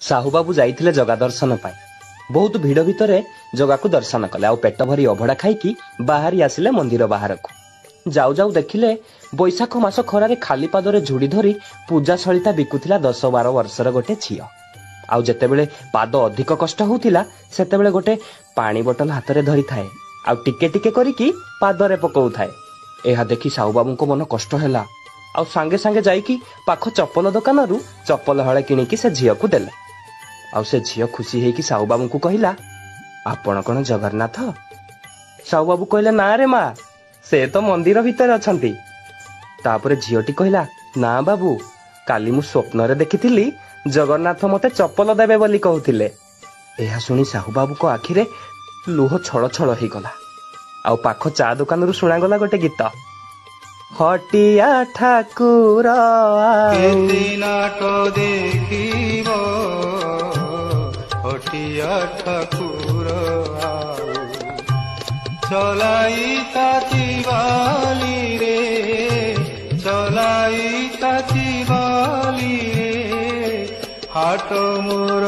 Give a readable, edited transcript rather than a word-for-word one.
ସାହୁବାବୁ ଯାଇଥିଲେ ଜଗା ଦର୍ଶନ ପାଇଁ। ବହୁତ ଭିଡ଼ ଭିତରେ ଜଗାକୁ ଦର୍ଶନ କଲେ ଆଉ ପେଟ ଭରି ଅଭଡ଼ା ଖାଇକି ବାହାରି ଆସିଲେ ମନ୍ଦିର ବାହାରକୁ। ଯାଉ ଯାଉ ଦେଖିଲେ ବୈଶାଖ ମାସ ଖରାରେ ଖାଲି ପାଦରେ ଝୁଡ଼ି ଧରି ପୂଜା ସଳିତା ବିକୁଥିଲା 10-12 ବର୍ଷର ଗୋଟେ ଝିଅ। ଆଉ ଯେତେବେଳେ ପାଦ ଅଧିକ କଷ୍ଟ ହଉଥିଲା, ସେତେବେଳେ ଗୋଟେ ପାଣି ବୋଟଲ ହାତରେ ଧରିଥାଏ ଆଉ ଟିକେ ଟିକେ କରିକି ପାଦରେ ପକଉଥାଏ। ଏହା ଦେଖି ସାହୁବାବୁଙ୍କ ମନ କଷ୍ଟ ହେଲା ଆଉ ସାଙ୍ଗେ ସାଙ୍ଗେ ଯାଇକି ପାଖ ଚପଲ ଦୋକାନରୁ ଚପଲ ହଳେ କିଣିକି ସେ ଝିଅକୁ ଦେଲେ। ଆଉ ସେ ଝିଅ ଖୁସି ହେଇକି ସାହୁବାବୁଙ୍କୁ କହିଲା, ଆପଣ କଣ ଜଗନ୍ନାଥ? ସାହୁବାବୁ କହିଲେ, ନା ରେ ମା, ସେ ତ ମନ୍ଦିର ଭିତରେ ଅଛନ୍ତି। ତାପରେ ଝିଅଟି କହିଲା, ନା ବାବୁ, କାଲି ମୁଁ ସ୍ୱପ୍ନରେ ଦେଖିଥିଲି ଜଗନ୍ନାଥ ମତେ ଚପଲ ଦେବେ ବୋଲି କହୁଥିଲେ। ଏହା ଶୁଣି ସାହୁବାବୁଙ୍କ ଆଖିରେ ଲୁହ ଛଳ ଛଳ ହେଇଗଲା। ଆଉ ପାଖ ଚା ଦୋକାନରୁ ଶୁଣାଗଲା ଗୋଟେ ଗୀତ, ହଟିଆ ଠାକୁର କେତେ ନାଟ ଦେଖିବ, ହଟିଆ ଠାକୁର ଆଉ ଚଲାଇ ତାତି ବାଲିରେ, ଚଲାଇ ତାତି ବାଲିରେ ହାଟ ମୋର।